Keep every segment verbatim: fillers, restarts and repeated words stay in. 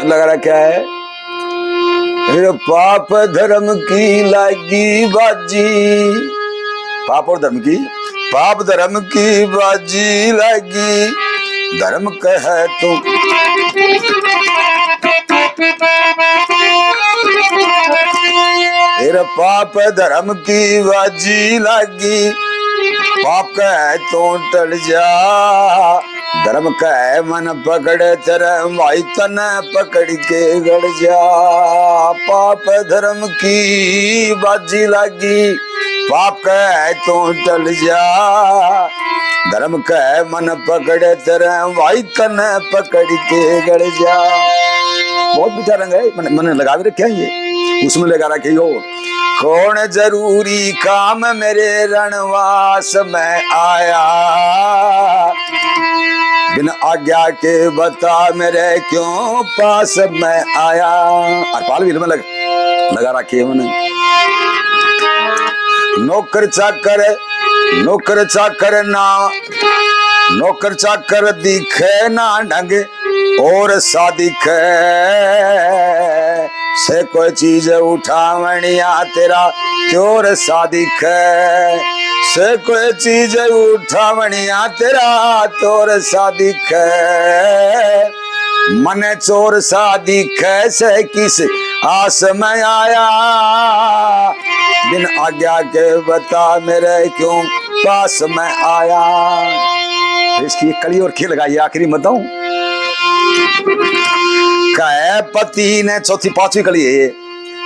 लगा रखा है। फिर पाप धर्म की लागी बाजी, पाप और धर्म की, पाप धर्म की बाजी लागी, धर्म कहे तू। फिर पाप धर्म की बाजी लागी, पाप कहे तू टल जा। धर्म कहे मन पकड़ तेरे भाई, तने पकड़ के गड़ जा। पाप धर्म की बाजी लागी, पाप कहे तू टल जा। धर्म कहे मन पकड़ तेरे भाई, तने पकड़ के गड़ जा। बहुत मीठा रंग है, मैंने, मैंने लगा भी रखे हैं ये, उसमें लगा रखे हो। कौन जरूरी काम मेरे रणवास में आया, बिन आज्ञा के बता मेरे क्यों पास में आया। और पाल भी में लग, लगा रखी है मैंने। नौकर चाकर, नौकर चाकर ना, नौकर चाकर दिखे ना ढंग, और सा दिखे। से कोई चीज उठावणिया तेरा चोर सा दिखे, से कोई चीज उठावणिया तेरा चोर सा दिखे। मने चोर सा दिखे से किस आस में आया, बिन आज्ञा के बता मेरे क्यों पास में आया। इसकी एक कली और खी लगाई, आखिरी में बताऊं। कहे पति ने, चौथी पांचवी कली है ये,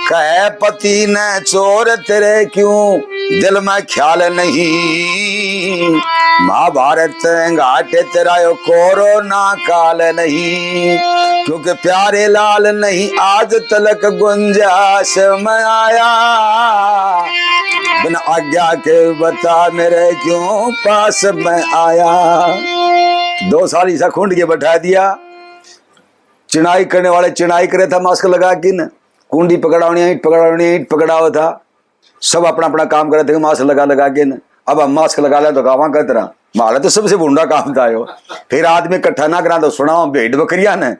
कहे पति ने चोर तेरे क्यों दिल में ख्याल नहीं, महाभारत घाट तेरा यो कोरोना काल नहीं, क्योंकि प्यारे लाल नहीं आज तलक गुंजाश में आया, बिन आज्ञा के बता मेरे क्यों पास में आया। दो साल ऐसा खूंड के बैठा दिया। चिणाई करने वाले चिणाई करे था मास्क लगा के न, कुंडी पकड़ावनी, ईंट पकड़ावनी, ईंट पकड़ावा था, सब अपना अपना काम करे थे मास्क लगा लगा के न। अब हम मास्क लगा ले तो गावा कर तरह, म्हारा तो सबसे भूंडा काम था यो। फिर आदमी इकट्ठा ना करा तो सुनाओ भेड़ बकरिया ने।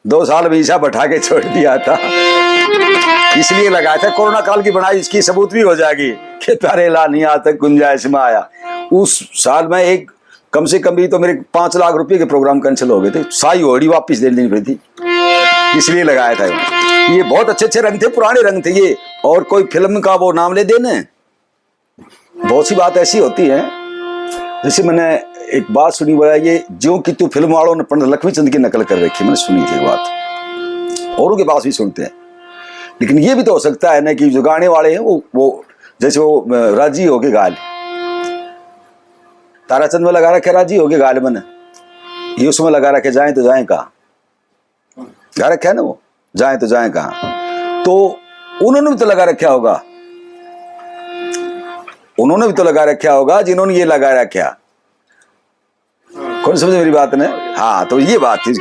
दो साल में ऐसा बैठा के छोड़ दिया था, इसलिए लगाया था। कोरोना काल की बनाई, इसकी सबूत भी हो जाएगी कि प्यारे लाल नहीं आज तक गुंजाइश में आया। उस साल में एक कम से कम भी तो मेरे पाँच लाख रुपए के प्रोग्राम कैंसिल हो गए थे, साई होड़ी वापस देनी पड़ी थी, इसलिए लगाया था। ये बहुत अच्छे अच्छे रंग थे, पुराने रंग थे ये, और कोई फिल्म का वो नाम ले देने। बहुत सी बात ऐसी होती है, जैसे मैंने एक बात सुनी हुआ है, ये जो कि तू फिल्म वालों ने पंडित लक्ष्मी चंद की नकल कर रखी, मैंने सुनी थी बात, औरों के पास भी सुनते हैं। लेकिन ये भी तो हो सकता है ना कि जो गाने वाले हैं वो, वो जैसे वो, अ, राजी होके गा ले, ताराचंद में लगा रखे राजी होके गा ले मैंने, ये उसमें लगा रखे जाए तो जाए कहाँ, गा रखे है ना वो, जाए तो जाए कहाँ। तो उन्होंने भी तो लगा रखा होगा, उन्होंने भी तो लगा रखा होगा जिन्होंने ये लगा रखा। कौन समझे मेरी बात ने? हाँ, तो ये बात थी।